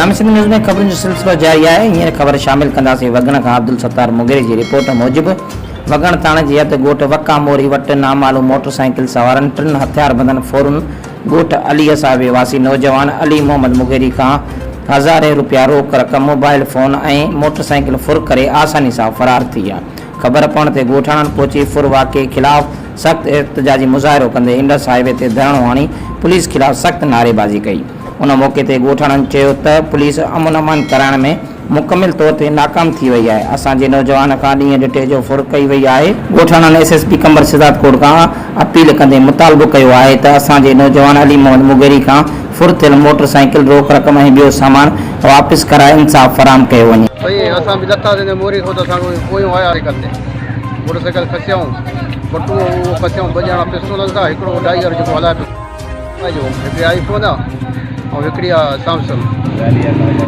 Programme Sindh news ۾ خبرن جو سلسلو جاري آهي. هينئر خبر شامل ڪنداسين وڳڻ کان عبدالستار مغيري جي رپورٽ موجب وڳڻ ٿاڻي جي حد ڳوٺ وڪا موري وٽ نامعلوم موٽر سائيڪل سوارن ٽن هٿياربندن ڦورن ڳوٺ علي اصحابي واسي نوجوان علي محمد مغيري کان هزارين روپيا روڪ رقم، موبائل فون ۽ موٽر سائيڪل ڦر ڪري آساني سان فرار ٿي ويا. خبر پوڻ تي ڳوٺاڻن پهچي ڦر واقعي خلاف سخت احتجاجي مظاهرو ڪندي انڊس هاء وي تي ڌرڻو هڻي پوليس خلاف سخت نعريبازي ڪئي. ان موقعي تي ڳوٺاڻن چيو ته پوليس امن امان ڪرائڻ ۾ مڪمل طور تي ناڪام ٿي وئي آهي، اسان جي نوجوان کان ڏينهن ڏٺي جو ڦر ڪئي وئي آهي. ڳوٺاڻن S S P Qambar Shahdadkot کان اپيل ڪندي مطالبو ڪيو آهي ته اسان جي نوجوان علي محمد مغيري کان ڦر ٿيل موٽر سائيڪل، روڪ رقم ۽ ٻيو سامان واپس ڪرائي انصاف فراهم ڪيو وڃي. سائين اسان به لٿاسين ته موري کان ته اسان کي پويون آيا سائيڪل تي موٽر سائيڪل کسيائون ٻٽون اهو کسيائون ٻه ڄڻا پستولن سان هڪڙو ڊائيور جيڪو هلائي پيو هڪڙي آئي فون آ ۽ هڪڙي آ سامسنگ.